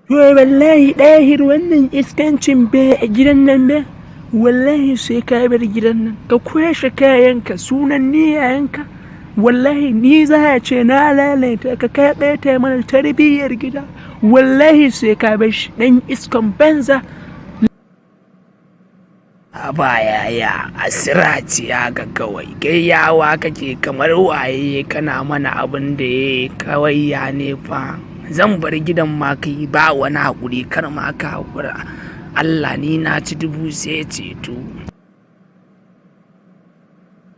To wallahi ɗahir, wannan iskancin bai a gidan nan ba. Wallahi sai ka bar gidan nan, ka kwashe kayanka, sunan ni yayanka. Wallahi ni za a ce na lalata ka, ka ɓata mana tarbiyyar gida. Wallahi sai ka bar shi, ɗan iskan banza. Ba yaya, asira ce haka kawai. Kai yawa kake kamar waye, kana mana abin da ya kawai ya ne fa. Zan bar gidan ma, kai ba wani haƙuri, kar ma ka haƙura. Allah ni na ci dubu sai ceto.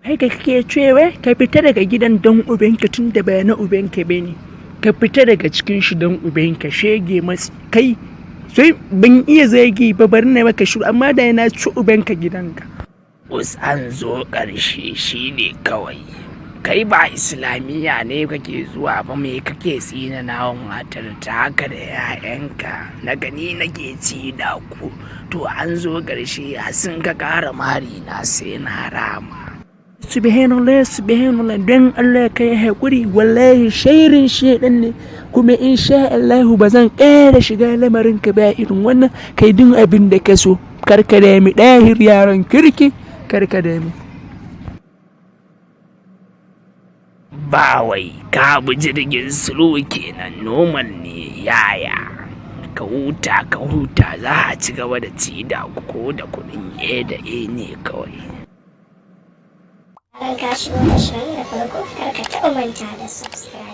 Haka kake cewa ka fita daga gidan don ubanka, tun da ba na ubanka ba ne. Ka fita daga cikin shi don ubanka, shege masu kai. Sai ban iya zagi ba, bari na maka shiru, amma da na ci ubanka gidanka. Us an zo ƙarshe shi ne kawai. Kai ba Islamiyya ne kake zuwa ba? Me kake tsina wa matar ta haka da 'ya'yanka? Na gani nake ci da ku. To an zo ƙarshe, sun ka ƙara mari na sai na rama. Subhanallah, subhanallah, don Allah ka yi haƙuri. Wallahi shairin shaidan ne, kuma insha Allahu ba zan ƙara shiga lamarin ka ba irin wannan. Kai duk abin da ka so, karka da mi ɗahir, yaron kirki, karka da mi. Ba wai ka bi jirgin sulu kenan, normal ne yaya. Ka huta, ka huta, za a ci gaba da ci da ku ko da kuɗin A da A ne kawai. Zaran ka shigo tashar da farko, kar ka taɓa manta da subscribe.